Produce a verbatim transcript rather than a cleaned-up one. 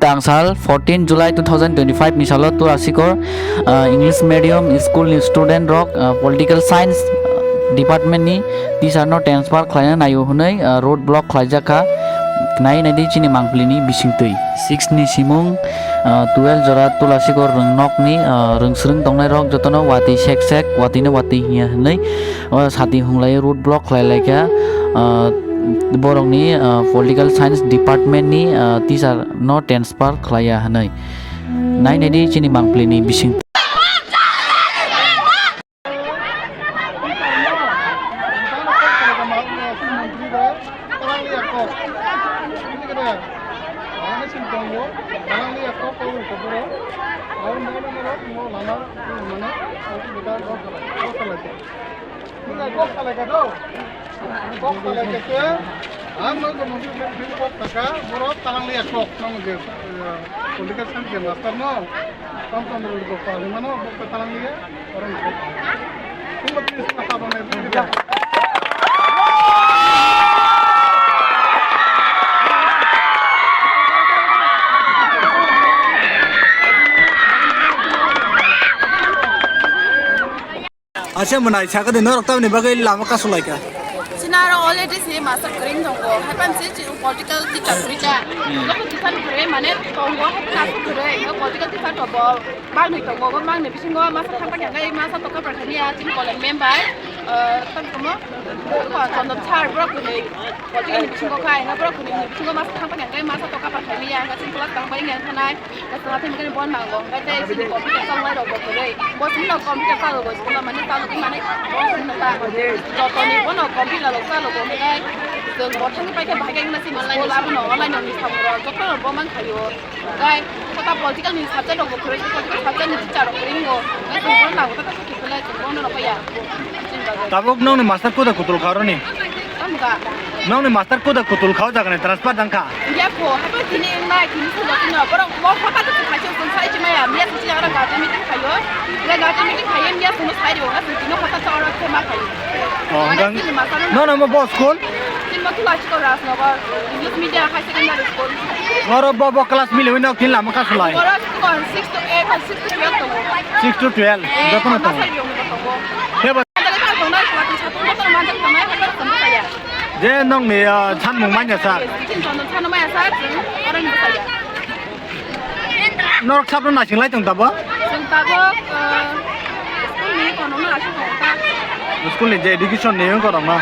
Tangsal fourteen July two thousand twenty-five ni salo Tulasikor, ah, English medium school ni student rok, ah, political science, ah, department ni teacher no transfer khlaina naio hwnwi, ah, road block khlaijak kha. Nai nai di chini mangpili ni bisingtwi. Six ni simung, ah, twelve jora Tulasikor rwngnok ni, ah, rwngswrwng tongnai rok jotono watwi sek sek, watwi no watwi hiya hwnwi, o sati hunglai road block khlai lai kha, ah, borok ni, ah, political science department ni, ah, teacher no transfer khlaiya hwnwi. Nai nai di chini mangpili ni bising. Kok salai kha do. Kok salai kha khe, ang no jomo khe kok saka, borok talang liya kok, nang je, eh, political science je master no, tam tam ro kok salai mano, kok talang liya, orang kok. Tunggu please, apa bang itu? Acha mwnai sakha de norok tamni bagwi lama kasu lai kha. Sinaro already si master kring thongo. Hapan si chi political teacher kring cha. Hmm. Loko teacher kring mane tongo hapan asu kring. Yo political teacher to bol. Bang ni tongo, bang ni bisingo masa thang pa kya ngai masa to ka pa thani ya chin kolen member. Eh, tam komo. Ko chondon sar bro kuni. Political ni bisingo khai na bro kuni bisingo masa thang pa kya ngai masa to ka pa thani ya chin kolen tang bai ngai thanai. Kasanga thani kani bon mango, hingke tei chini computer chalnai rok bo kwrwi. Bo chini no computer chalo bo school mani chalo di mani bo chini no ta. Joto ni bono computer rok chalo bo hingke chwng bo thangwi paikha bahai khe chini school abono online ni samung rok joto no bo man khaio. Hingke kota political ni subject rok bo kwrwi, political subject ni teacher rok kwrwi hingo. Hingke chwng bono nango ta ta khe kwlai chwng bono no paiya. Tabuk nokni master koda kutul kha oroni? Tamo kha. Nokni master koda kutul kha o jaga ni transfer dang kha? Iya kho, hato tini nai tini sulo tino borok bo hota to khai chwng sai chimaya miya susi ara gate meeting khayo. Ila gate meeting khayo miya suno sai ro na tino hota to oro khema khayo. Oh, hingke tini master no no mo bo school? Tini mo tula chiko Rajnagar English Medium High Secondary School. Oro bo bo class mili wino kin lama kasu lai? Oro six to eight, six to twelve tongo. Six to twelve, jotono tongo. Master yong tongo. Heba. Je nokni, ah, sanmung manya sa. Norok sabno naising lai tong tabo? Chwng tabuk, ah, school ni kono no asuk tong ta. School ni je education ni wng kono ma.